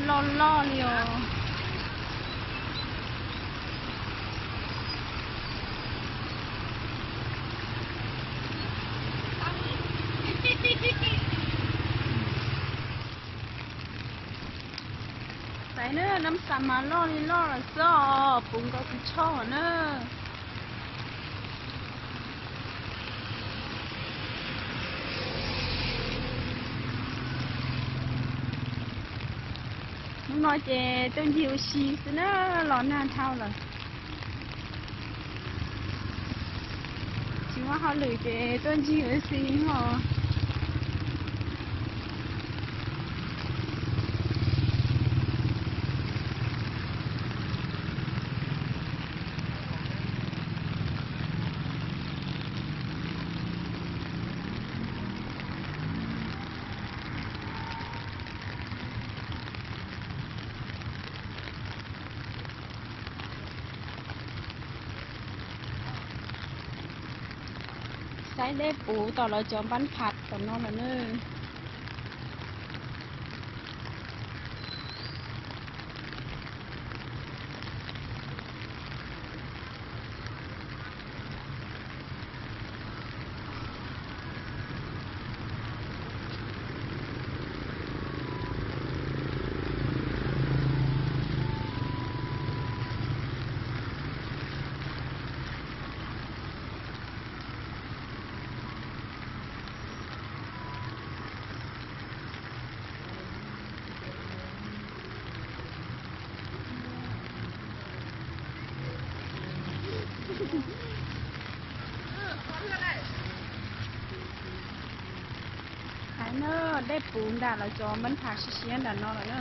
Loj loj li os. Xaiv na, nab xas mas loj li loj lawm xwb os, puv nkaus tus tshoj na. Hnub no ces tuaj ncig ua si xwb na, los nag dhau lawm. Tsis muaj hauj lwm ces tuaj ncig ua si os. Saib dej puv tom lawv cov npab pham tom no lawm na. Hais na, dej puv nram lawv cov npab pham siab siab nram no lawm na.